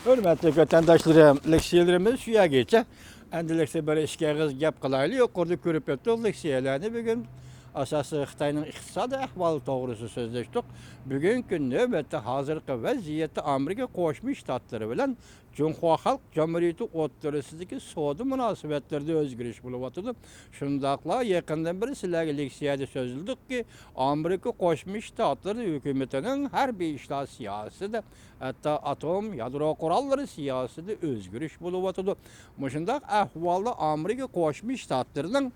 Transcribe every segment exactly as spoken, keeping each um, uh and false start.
ھۆرمەتلىك ۋەتەنداشلىرىم، لېكسىيەلىرىمىز شۇ يەرگىچە. ئەمدى لېكسىيە بىر ئىككى ئېغىز گەپ قىلايلى. يۇقىرىدا كۆرۈپ ئۆتتۇق لېكسىيەلەرنى. بۈگۈن ئاساسىي خىتاينىڭ ئىقتىسادىي ئەھۋالى توغرىسىدا سۆزلەشتۇق. بۈگۈنكى كۈن نۆۋەتتە ھازىرقى ۋەزىيەتتە ئامېرىكا قوشما شتاتلىرى بىلەن جۇڭخۇا خەلق جۇمھۇرىيىتى ئوتتۇرىسىدىكى سودا مۇناسىۋەتلىرىدە ئۆزگىرىش بولۇۋاتىدۇ. شۇنداقلا يېقىندىن بېرى سىلەرگە لېكسىيەدە سۆزلىدۇقكى، ئامېرىكا قوشما شتاتلىرى ھۆكۈمىتىنىڭ ھەربىي ئىشلار سىياسىتىدە، ھەتتا ئاتوم يادرو قوراللىرى سىياسىتىدە ئۆزگىرىش بولۇۋاتىدۇ. مۇشۇنداق ئەھۋالدا ئامېرىكا قوشما شتاتلىرىنىڭ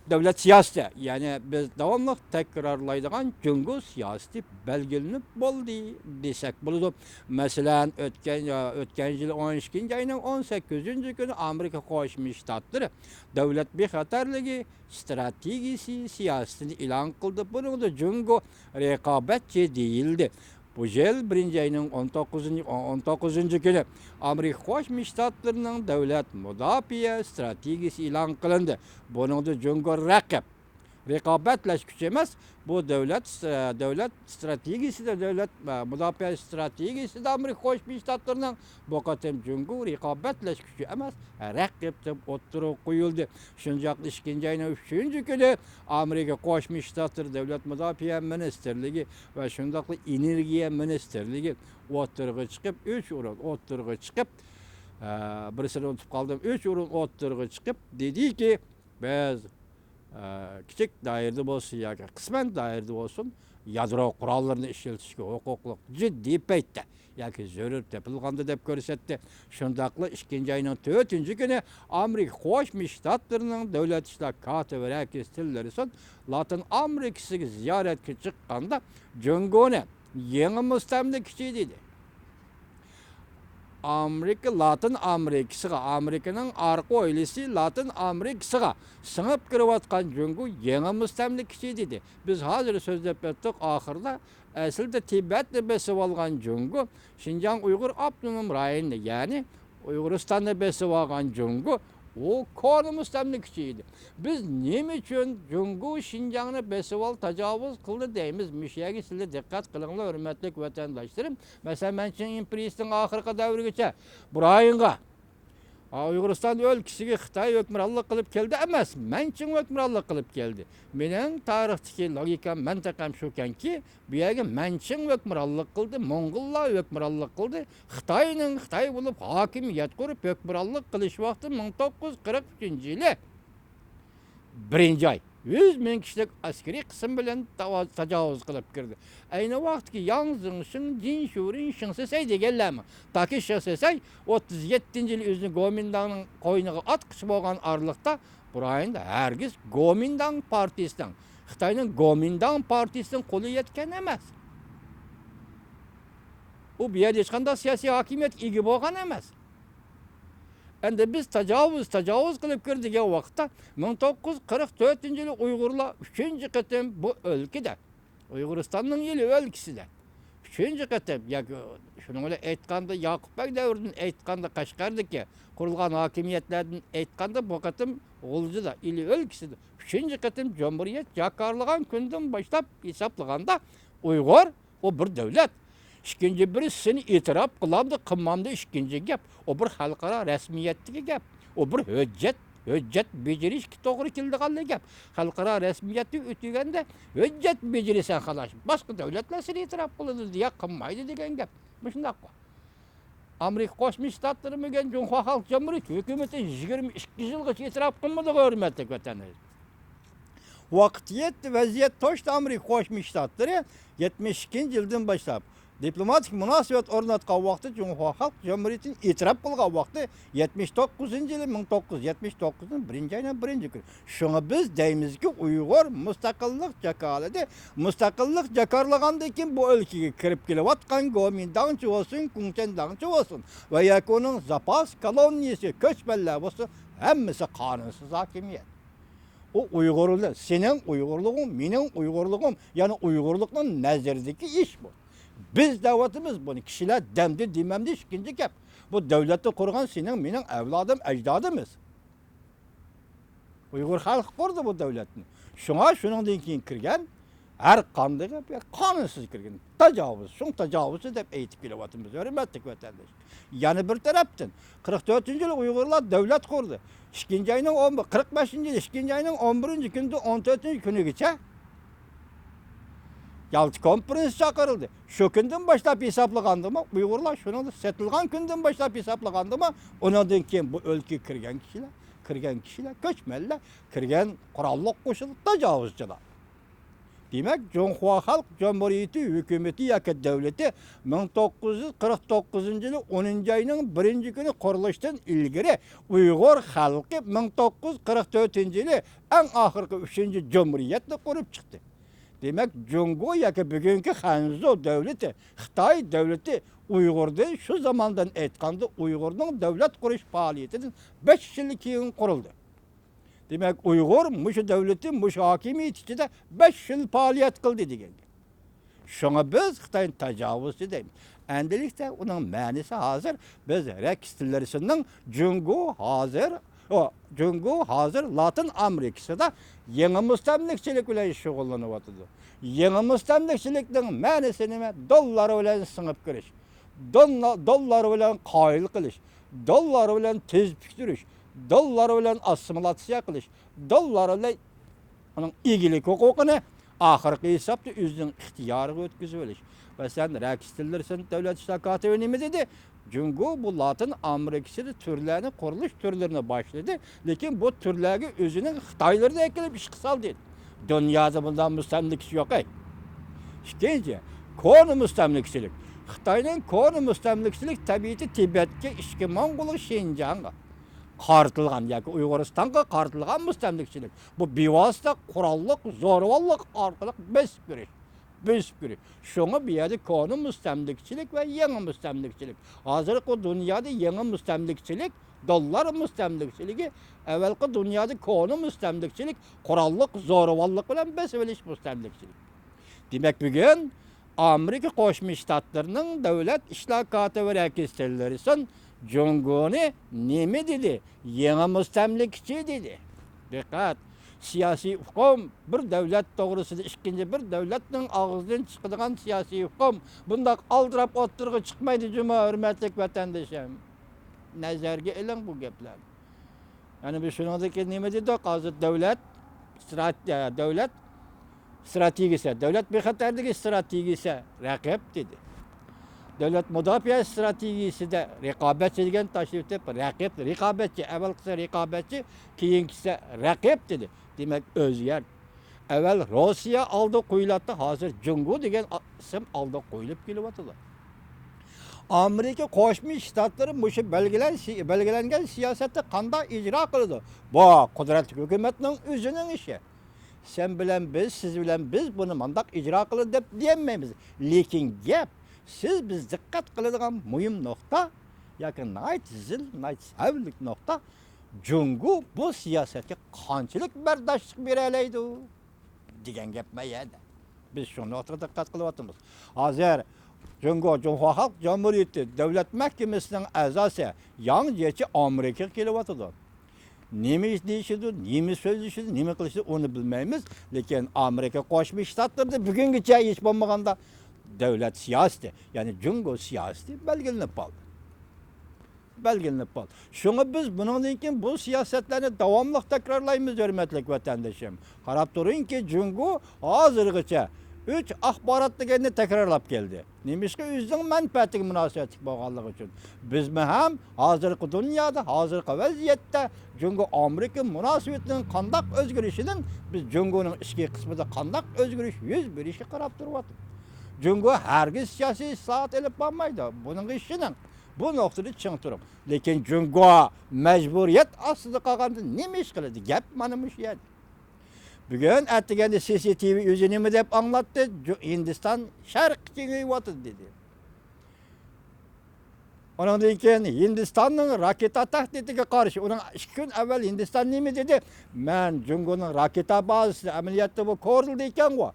دۆلەت سىياسىتى، يەنى بىز داۋاملىق تەكرارلايدىغان جۇڭگو سىياسىتى بەلگىلىنىپ بولدى دېسەك بولىدۇ. مەسىلەن، ئۆتكەن، ئۆتكەن يىل ئون ئىككىنچى ئاينىڭ ئون سەككىزىنچى كۈنى ئامېرىكا قوشما شتاتلىرى دۆلەت بىخەتەرلىكى ستراتېگىيىسى سىياسىتىنى ئېلان قىلدى. بۇنىڭدا جۇڭگو رىقابەتچى دېيىلدى. بۇ يىل بىرىنچى ئاينىڭ ئون توققۇزىنچى، ئون توققۇزىنچى كۈنى ئامېرىكا قوشما شتاتلىرىنىڭ دۆلەت مۇداپىئە ستراتېگىيىسى ئېلان قىلىندى. بۇنىڭدا جۇڭگو رەقىب، رىقابەتلەشكۈچى ئەمەس، بۇ دۆلەت، دۆلەت ستراتېگىيىسىدە، دۆلەت، مۇداپىئە ستراتېگىيىسىدە ئامېرىكا قوشما شتاتلىرىنىڭ بۇ قېتىم جۇڭگو رىقابەتلەشكۈچى ئەمەس، رەقىب دەپ ئوتتۇرىغا قويۇلدى. شۇنچاقلا ئىككىنچى ئاينىڭ ئۈچىنچى كۈنى ئامېرىكا قوشما شتاتلىرى دۆلەت مۇداپىئە مىنىستىرلىكى ۋە شۇنداقلا ئېنېرگىيە مىنىستىرلىكى ئوتتۇرىغا چىقىپ، ئۈچ ئورۇن ئوتتۇرىغا چىقىپ، ئە، بىرسىنى ئۇنتۇپ قالدىم، ئۈچ ئورۇن ئوتتۇرىغا چىقىپ دېدىكى، بىز، ئە، كىچىك دائىرىدە بولسۇن ياكى قىسمەن دائىرىدە بولسۇن، يادرو قوراللىرىنى ئىشلىتىشكە ھوقۇقلۇق جىددىي پەيتتە ياكى زۆرۈر تېپىلغاندا دەپ كۆرسەتتى. شۇنداقلا ئىككىنچى ئاينىڭ تۆتىنچى كۈنى ئامېرىكا قوشما شتاتلىرىنىڭ دۆلەت ئىشلار كاتىپى رەكس تىللېرسون لاتىن ئامېرىكىسىغا زىيارەتكە چىققاندا، جۇڭگونى يېڭى مۇستەملىكىچى دېدى. ئامېرىكا لاتىن ئامېرىكىسىغا، ئامېرىكىنىڭ ئارقا ھويلىسى لاتىن ئامېرىكىسىغا سىڭىپ كىرىۋاتقان جۇڭگو يېڭى مۇستەملىكىچى دېدى. بىز ھازىر سۆزلەپ ئۆتتۇق ئاخىردا، ئەسلىدە تىبەتنى بېسىۋالغان جۇڭگو، شىنجاڭ ئۇيغۇر ئاپتونوم رايونىنى، يەنى ئۇيغۇرىستاننى بېسىۋالغان جۇڭگو، ئۇ كونا مۇستەملىكىچى ئىدى. بىز نېمە ئۈچۈن جۇڭگو شىنجاڭنى بېسىۋال، تاجاۋۇز قىلدى دەيمىز؟ مۇشۇ يەرگە سىلەر دىققەت قىلىڭلار، ھۆرمەتلىك ۋەتەنداشلىرىم. مەسىلەن، مەنچىڭ ئىمپېرىيىسىنىڭ ئاخىرقى دەۋرىگىچە بۇ رايونغا، ئا، ئۇيغۇرىستان ئۆلكىسىگە خىتاي ھۆكۈمرانلىق قىلىپ كەلدى ئەمەس، مەنچىڭ ھۆكۈمرانلىق قىلىپ كەلدى. مېنىڭ تارىختىكى لوگىكام، مەنتىقەم شۇكەنكى، بۇ يەرگە مەنچىڭ ھۆكۈمرانلىق قىلدى، موڭغۇللار ھۆكۈمرانلىق قىلدى. خىتاينىڭ، خىتاي بولۇپ ھاكىمىيەت قۇرۇپ ھۆكۈمرانلىق قىلىش ۋاقتى مىڭ توققۇز يۈز قىرىق ئۈچىنچى يىلى بىرىنچى ئاي يۈز مىڭ كىشىلىك ئەسكىرىي قىسىم بىلەن تاۋا-، تاجاۋۇز قىلىپ كىردى. ئەينى ۋاقىتتىكى ياڭ زېڭشىڭ، جىن شۇرىن، شېڭ سېسەي دېگەنلەرمۇ، تاكى شېڭ سېسەي ئوتتۇز يەتتىنچى يىلى ئۆزىنى گومىنداڭنىڭ قوينىغا ئاتقۇچى بولغان ئارىلىقتا، بۇ رايوندا ھەرگىز گومىنداڭ پارتىيىسىنىڭ، خىتاينىڭ گومىنداڭ پارتىيىسىنىڭ قولى يەتكەن ئەمەس. ئۇ بۇ يەردە ھېچقانداق سىياسىي ھاكىمىيەتكە ئىگە بولغان ئەمەس. ئەمدى بىز تاجاۋۇز، تاجاۋۇز قىلىپ كىردى دېگەن ۋاقىتتا، مىڭ توققۇز يۈز قىرىق تۆتىنچى يىلى ئۇيغۇرلار ئۈچىنچى قېتىم بۇ ئۆلكىدە، ئۇيغۇرىستاننىڭ ئىلى ئۆلكىسىدە، ئۈچىنچى قېتىم، ياكى شۇنىڭ بىلەن ئېيتقاندا، ياقۇپ بەگ دەۋرىدىن ئېيتقاندا، قەشقەردىكى قۇرۇلغان ھاكىمىيەتلەردىن ئېيتقاندا، بۇ قېتىم غۇلجىدا، ئىلى ئۆلكىسىدە ئۈچىنچى قېتىم جۇمھۇرىيەت جاكارلىغان كۈندىن باشلاپ ھېسابلىغاندا، ئۇيغۇر ئۇ بىر دۆلەت. ئىككىنچى بىرسىنى ئېتىراپ قىلامدۇ، قىلمامدۇ، ئىككىنچى گەپ. ئۇ بىر خەلقئارا رەسمىيەتتىكى گەپ. ئۇ بىر ھۆججەت، ھۆججەت بېجىرىشكە توغرا كېلىدىغانلا گەپ. خەلقئارا رەسمىيەتنى ئۆتىگەندە ھۆججەت بېجىرىسەن، خالاس. باشقا دۆلەتلەر سېنى ئېتىراپ قىلىدۇ، يا قىلمايدۇ دېگەن گەپ. مۇشۇنداققۇ. ئامېرىكا قوشما شتاتلىرى بۈگۈن جۇڭخۇا خەلق جۇمھۇرىيىتى ھۆكۈمىتىنى يىگىرمە ئىككى يىلغىچە ئېتىراپ قىلمىدىغۇ، ھۆرمەتلىك ۋەتەنداشلار. ۋاقىت يەتتى، ۋەزىيەت توشتى، ئامېرىكا قوشما شتاتلىرى يەتمىش ئىككىنچى يىلدىن باشلاپ دىپلوماتىك مۇناسىۋەت ئورناتقان ۋاقتى، جۇڭخۇا خەلق جۇمھۇرىيىتىنى ئېتىراپ قىلغان ۋاقتى يەتمىش توققۇزىنچى يىلى، مىڭ توققۇز يۈز يەتمىش توققۇزىنىڭ بىرىنچى ئاينىڭ بىرىنچى كۈنى. شۇڭا بىز دەيمىزكى، ئۇيغۇر مۇستەقىللىق جاكارلىدى. مۇستەقىللىق جاكارلىغاندىن كېيىن بۇ ئۆلكىگە كىرىپ كېلىۋاتقان گومىنداڭچى بولسۇن، كۇڭچەنداڭچى بولسۇن ۋە ياكى ئۇنىڭ زاپاس كولونىيىسى، كۆچمەنلەر بولسۇن، ھەممىسى قانۇنسىز ھاكىمىيەت. ئۇ ئۇيغۇرلار، سېنىڭ ئۇيغۇرلۇقۇڭ، مېنىڭ ئۇيغۇرلۇقۇم، يەنى ئۇيغۇرلۇقنىڭ نەزىرىدىكى ئىش بۇ. بىز دەۋاتىمىز بۇنى، كىشىلەر دەمدى دېمەمدى ئىككىنچى گەپ. بۇ دۆلەتنى قۇرغان سېنىڭ، مېنىڭ ئەۋلادىم، ئەجدادىمىز. ئۇيغۇر خەلقى قۇردى بۇ دۆلەتنى. شۇڭا شۇنىڭدىن كېيىن كىرگەن ھەر قاندىقى بىر قانۇنسىز كىرگەن تاجاۋۇز، شۇڭ تاجاۋۇزچى دەپ ئېيتىپ كېلىۋاتىمىز، ھۆرمەتلىك ۋەتەنداش. يەنە بىر تەرەپتىن، قىرىق تۆتىنچى يىلى ئۇيغۇرلار دۆلەت قۇردى. ئىككىنچى ئاينىڭ ئون بىر، قىرىق بەشىنچى يىلى ئىككىنچى ئاينىڭ ئون بىرىنچى كۈنىدىن ئون تۆتىنچى كۈنىگىچە يالتا كونفېرېنسىيە چاقىرىلدى. شۇ كۈندىن باشلاپ ھېسابلىغاندىمۇ، ئۇيغۇرلار شۇنىڭدا سېتىلغان كۈندىن باشلاپ ھېسابلىغاندىمۇ، ئۇنىڭدىن كېيىن بۇ ئۆلكىگە كىرگەن كىشىلەر، كىرگەن كىشىلەر، كۆچمەنلەر، كىرگەن قوراللىق قوشۇن تاجاۋۇزچىلار. دېمەك، جۇڭخۇا خەلق جۇمھۇرىيىتى ھۆكۈمىتى ياكى دۆلىتى مىڭ توققۇز يۈز قىرىق توققۇزىنچى يىلى ئونىنچى ئاينىڭ بىرىنچى كۈنى قۇرۇلۇشتىن ئىلگىرى ئۇيغۇر خەلقى مىڭ توققۇز يۈز قىرىق تۆتىنچى يىلى ئەڭ ئاخىرقى ئۈچىنچى جۇمھۇرىيەتنى قۇرۇپ چىقتى. دېمەك، جۇڭگو ياكى بۈگۈنكى خەنزۇ دۆلىتى، خىتاي دۆلىتى ئۇيغۇردىن، شۇ زاماندىن ئېيتقاندا، ئۇيغۇرنىڭ دۆلەت قۇرۇش پائالىيىتىدىن بەش يىل كېيىن قۇرۇلدى. دېمەك، ئۇيغۇر مۇشۇ دۆلىتى، مۇشۇ ھاكىمىيىتى ئىچىدە بەش يىل پائالىيەت قىلدى دېگەن گەپ. شۇڭا بىز خىتاينى تاجاۋۇزچى دەيمىز. ئەمدىلىكتە ئۇنىڭ مەنىسى ھازىر بىز رېكس تىللېرسوننىڭ جۇڭگو ھازىر، ئو، جۇڭگو ھازىر لاتىن ئامېرىكىسىدا يېڭى مۇستەملىكىچىلىك بىلەن شۇغۇللىنىۋاتىدۇ. يېڭى مۇستەملىكىچىلىكنىڭ مەنىسى نېمە؟ دوللار بىلەن سىڭىپ كىرىش. دوللا-، دوللار بىلەن قايىل قىلىش، دوللار بىلەن تېز پۈكتۈرۈش، دوللار بىلەن ئاسسىمىلياتسىيە قىلىش، دوللار بىلەن ئۇنىڭ ئىگىلىك ھوقۇقىنى ئاخىرقى ھېسابتا ئۆزىنىڭ ئىختىيارىغا ئۆتكۈزۈۋېلىش. مەسىلەن، رېكس تىللېرسون دۆلەت ئىشلار كاتىپى نېمە دېدى؟ جۇڭگو بۇ لاتىن ئامېرىكىسىدا تۈرلەرنى قۇرۇلۇش تۈرلىرىنى باشلىدى، لېكىن بۇ تۈرلەرگە ئۆزىنىڭ خىتايلىرىنى ئەكېلىپ ئىشقا سالدى. دۇنيادا بۇنداق مۇستەملىكىچى يوق ئەي. ئىككىنچى، كونا مۇستەملىكىچىلىك. خىتاينىڭ كونا مۇستەملىكىچىلىك تەبىئىتى تىبەتكە، ئىچكى موڭغۇلغا، شىنجاڭغا قارىتىلغان ياكى ئۇيغۇرىستانغا قارىتىلغان مۇستەملىكىچىلىك. بۇ بىۋاسىتە قوراللىق زورىۋاللىق ئارقىلىق بېسىپ كىرىش، بۆسۈپ كىرىش. شۇڭا بۇ يەردە كونا مۇستەملىكىچىلىك ۋە يېڭى مۇستەملىكىچىلىك. ھازىرقى دۇنيادا يېڭى مۇستەملىكىچىلىك، دوللار مۇستەملىكىچىلىكى، ئەۋۋەلقى دۇنيادا كونا مۇستەملىكىچىلىك، قوراللىق زورىۋاللىق بىلەن بېسىۋېلىش مۇستەملىكىچىلىك. دېمەك، بۈگۈن ئامېرىكا قوشما شتاتلىرىنىڭ دۆلەت ئىشلار كاتىپى رېكس تىللېرسون جۇڭگونى نېمە دېدى؟ يېڭى مۇستەملىكىچى دېدى. دىققەت! سىياسىي ئۇقۇم بىر دۆلەت توغرىسىدا ئىككىنچى بىر دۆلەتنىڭ ئاغزىدىن چىقىدىغان سىياسىي ئۇقۇم بۇنداق ئالدىراپ ئوتتۇرىغا چىقمايدۇ جۇمۇ، ھۆرمەتلىك ۋەتەندىشىم. نەزەرگە ئېلىڭ بۇ گەپلەرنى. يەنە بىز شۇنىڭدىن كېيىن نېمە دېدۇق؟ ھازىر دۆلەت سترات-، دۆلەت ستراتېگىيىسى، دۆلەت بىخەتەرلىكى ستراتېگىيىسى رەقىب دېدى. دۆلەت مۇداپىئە ستراتېگىيىسىدە رىقابەتچى دېگەن تاشلىۋېتىپ، رەقىب، رىقابەتچى، ئەۋۋەلقىسى رىقابەتچى، كېيىنكىسى رەقىب دېدى. دېمەك، ئۆزگەردى. ئەۋۋەل روسىيە ئالدىغا قويۇلاتتى، ھازىر جۇڭگو دېگەن ئا-، ئىسىم ئالدىغا قويۇلۇپ كېلىۋاتىدۇ. ئامېرىكا قوشما شتاتلىرى مۇشۇ بەلگىلەن-، بەلگىلەنگەن سىياسەتنى قانداق ئىجرا قىلىدۇ؟ بۇ قۇدرەتلىك ھۆكۈمەتنىڭ ئۆزىنىڭ ئىشى. سەن بىلەن بىز، سىز بىلەن بىز بۇنى مانداق ئىجرا قىلىدۇ دەپ دېيەلمەيمىز. لېكىن گەپ، سىز بىز دىققەت قىلىدىغان مۇھىم نۇقتا ياكى ناھايىتى زىل، ناھايىتى سەۋەنلىك نۇقتا، جۇڭگو بۇ سىياسەتكە قانچىلىك بەرداشلىق بېرەلەيدۇ؟ دېگەن گەپ ما يەردە. بىز شۇ نۇقتىغا دىققەت قىلىۋاتىمىز. ھازىر جۇڭگو، جۇڭخۇا خەلق جۇمھۇرىيىتى دۆلەت مەھكىمىسىنىڭ ئەزاسى ياڭ جيېچى ئامېرىكىغا كېلىۋاتىدۇ. نېمە ئىش دېيىشىدۇ، نېمە سۆزلىشىدۇ، نېمە قىلىشىدۇ، ئۇنى بىلمەيمىز. لېكىن ئامېرىكا قوشما شتاتلىرىدا بۈگۈنگىچە ھېچ بولمىغاندا دۆلەت سىياسىتى، يەنى جۇڭگو سىياسىتى بەلگىلىنىپ قالدى. بەلگىلىنىپ قالدى. شۇڭا بىز بۇنىڭدىن كېيىن بۇ سىياسەتلەرنى داۋاملىق تەكرارلايمىز، ھۆرمەتلىك ۋەتەندىشىم. قاراپ تۇرۇڭكى، جۇڭگو ھازىرغىچە ئۈچ ئاخبارات دېگەننى تەكرارلاپ كەلدى. نېمىشقا؟ ئۆزىنىڭ مەنپەئەتىگە مۇناسىۋەتلىك بولغانلىقى ئۈچۈن. بىزمۇ ھەم ھازىرقى دۇنيادا، ھازىرقى ۋەزىيەتتە جۇڭگو ئامېرىكا مۇناسىۋىتىنىڭ قانداق ئۆزگىرىشىدىن، بىز جۇڭگونىڭ ئىچكى قىسمىدا قانداق ئۆزگىرىش يۈز بېرىشىگە قاراپ تۇرۇۋاتىمىز. جۇڭگو ھەرگىز سىياسىي ئىسلاھات ئېلىپ بارمايدۇ. بۇنىڭغا ئىشىنىڭ. بۇ نۇقتىدا چىڭ تۇرۇڭ. لېكىن جۇڭگو مەجبۇرىيەت ئاستىدا قالغاندا نېمە ئىش قىلىدۇ؟ گەپ مانا مۇشۇ يەردە. بۈگۈن ئەتىگەندە سى سى تى ۋى ئۆزى نېمە دەپ ئاڭلاتتى؟ جۇ-، ھىندىستان شەرققە كېڭىيىۋاتىدۇ دېدى. ئۇنىڭدىن كېيىن ھىندىستاننىڭ راكېتا تەھدىتىگە قارشى، ئۇنىڭ ئىككى كۈن ئەۋۋەل ھىندىستان نېمە دېدى؟ مەن جۇڭگونىڭ راكېتا بازىسى، ئەمەلىيەتتە بۇ كورلىدا ئىكەنغۇ.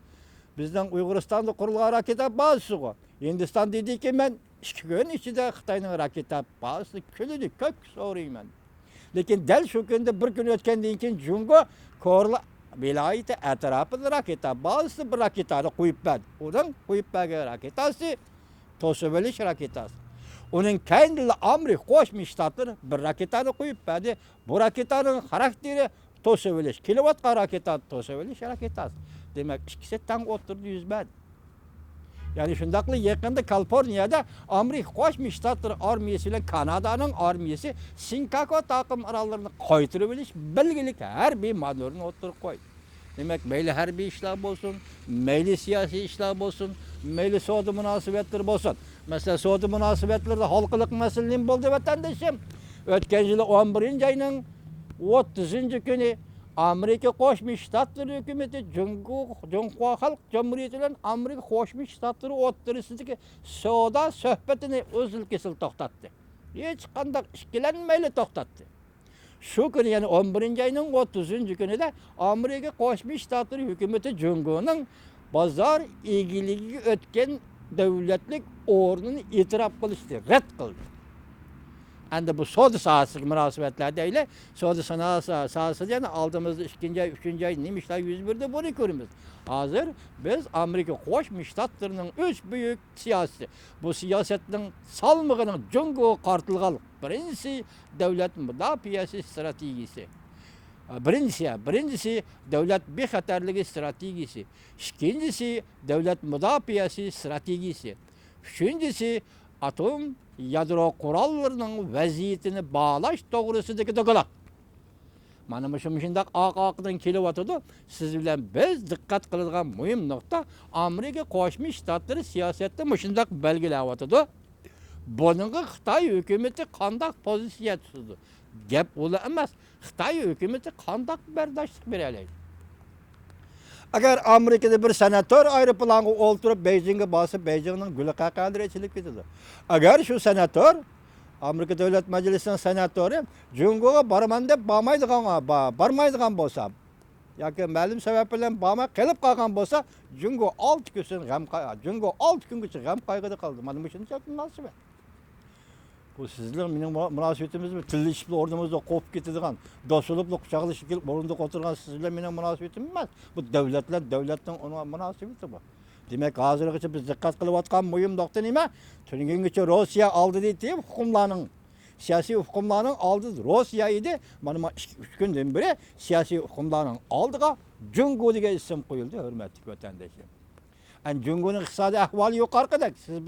بىزنىڭ ئۇيغۇرىستاندا قۇرۇلغان راكېتا بازىسىغۇ. ھىندىستان دېدىكى، مەن ئىككى كۈن ئىچىدە خىتاينىڭ راكېتا بازىسىنى كۈلىدە كۆككە سورۇيمەن. لېكىن دەل شۇ كۈندە بىر كۈن ئۆتكەندىن كېيىن جۇڭگو كورلا ۋىلايىتى ئەتراپىدا راكېتا بازىسى بىر راكېتانى قويۇپ بەردى. ئۇنىڭ قويۇپ بەرگەن راكېتاسى توسۇۋېلىش راكېتاسى. ئۇنىڭ كەينىدىلا ئامېرىكا قوشما شتاتلىرى بىر راكېتانى قويۇپ بەردى. بۇ راكېتانىڭ خاراكتېرى توسۇۋېلىش، كېلىۋاتقان راكېتانى توسۇۋېلىش راكېتاسى. دېمەك، ئىككىسى تەڭ ئوتتۇرىدا يۈز بەردى. يەنى شۇنداقلا يېقىندا كالىفورنىيەدە ئامېرىكا قوشما شتاتلىرى ئارمىيىسى بىلەن كانادانىڭ ئارمىيىسى سىنكاكۇ تاقىم ئاراللىرىنى قايتۇرۇۋېلىش بەلگىلىك ھەربىي مانېۋىرىنى ئوتتۇرىغا قويدى. دېمەك، مەيلى ھەربىي ئىشلار بولسۇن، مەيلى سىياسىي ئىشلار بولسۇن، مەيلى سودا مۇناسىۋەتلىرى بولسۇن. مەسىلەن، سودا مۇناسىۋەتلىرىدە ھالقىلىق مەسىلە نېمە بولدى، ۋەتەندىشىم؟ ئۆتكەن يىلى ئون بىرىنچى ئاينىڭ ئوتتۇزىنچى كۈنى ئامېرىكا قوشما شتاتلىرى ھۆكۈمىتى جۇڭگو، جۇڭخۇا خەلق جۇمھۇرىيىتى بىلەن ئامېرىكا قوشما شتاتلىرى ئوتتۇرىسىدىكى سودا سۆھبىتىنى ئۈزۈل-كېسىل توختاتتى. ھېچقانداق ئىككىلەنمەيلا توختاتتى. شۇ كۈنى، يەنى ئون بىرىنچى ئاينىڭ ئوتتۇزىنچى كۈنىدە ئامېرىكا قوشما شتاتلىرى ھۆكۈمىتى جۇڭگونىڭ بازار ئىگىلىكىگە ئۆتكەن دۆلەتلىك ئورنىنى ئېتىراپ قىلىشنى رەت قىلدى. ئەمدى بۇ سودا ساھەسىگە مۇناسىۋەتلەر دەيلى. سودا سانائەت سا-، ساھەسىدە يەنە ئالدىمىزدا ئىككىنچى ئاي، ئۈچىنچى ئاي نېمە ئىشلار يۈز بېرىدۇ، بۇنى كۆرىمىز. ھازىر بىز ئامېرىكا قوشما شتاتلىرىنىڭ ئۈچ بۈيۈك سىياسىتى، بۇ سىياسەتنىڭ سالمىقىنىڭ جۇڭگوغا قارىتىلغان بىرىنچىسى دۆلەت مۇداپىئەسى ئىستراتېگىيىسى. بىرىنچىسى، بىرىنچىسى دۆلەت بىخەتەرلىكى ئىستراتېگىيىسى. ئىككىنچىسى دۆلەت مۇداپىئەسى ئىستراتېگىيىسى. ئۈچىنچىسى ئاتوم يادرو قوراللىرىنىڭ ۋەزىيىتىنى باھالاش توغرىسىدىكى دوكلات. مانا مۇشۇ، مۇشۇنداق ئارقا-ئارقىدىن كېلىۋاتىدۇ. سىز بىلەن بىز دىققەت قىلىدىغان مۇھىم نۇقتا، ئامېرىكا قوشما شتاتلىرى سىياسەتتە مۇشۇنداق بەلگىلەۋاتىدۇ. بۇنىڭغا خىتاي ھۆكۈمىتى قانداق پوزىتسىيە تۇتىدۇ؟ گەپ ئۇلا ئەمەس، خىتاي ھۆكۈمىتى قانداق بەرداشلىق بېرەلەيدۇ؟ ئەگەر ئامېرىكىدا بىر سېناتور ئايروپىلانغا ئولتۇرۇپ بېيجىڭغا بارسا، بېيجىڭنىڭ گۈلى قەقەلىرى ئېچىلىپ كېتىدۇ. ئەگەر شۇ سېناتور ئامېرىكا دۆلەت مەجلىسىنىڭ سېناتورى جۇڭگوغا بارىمەن دەپ بارمايدىغان، با-، بارمايدىغان بولسا، ياكى مەلۇم سەۋەب بىلەن بارماي قېلىپ قالغان بولسا، جۇڭگو ئالتە كۈنسىن غەم قاي-، جۇڭگو ئالتە كۈنگىچە غەم قايغۇدا قالىدۇ. مانا مۇشۇنچە مۇناسىۋەت. بۇ سىز بىلەن مېنىڭ مۇ-، مۇناسىۋىتىمىزمۇ؟ تىللىشىپلا ئورنىمىزدا قوپۇپ كېتىدىغان، دوستلۇقلا قۇچاقلىشىپ كېلىپ ئورۇندۇققا ئولتۇرغان سىز بىلەن مېنىڭ مۇناسىۋىتىم ئەمەس. بۇ دەۋلەت بىلەن دەۋلەتنىڭ ئۇنىڭ مۇناسىۋىتى بۇ. دېمەك، ھازىرغىچە بىز دىققەت قىلىۋاتقان مۇھىم نۇقتا نېمە؟ تۈنۈگۈنگىچە روسىيە ئالدىدا ئىدى ھۇكۇملارنىڭ، سىياسىي ھۇكۇملارنىڭ ئالدىدا روسىيە ئىدى. مانا، مانا ئىككى، ئۈچ كۈندىن بېرى سىياسىي ھۇكۇملارنىڭ ئالدىغا جۇڭگو دېگەن ئىسىم قويۇلدى، ھۆرمەتلىك ۋەتەنداشلار. ئەنە جۇڭگونىڭ ئىقتىسادىي ئەھۋالى يۇقىرىقىدەك. سىز بىز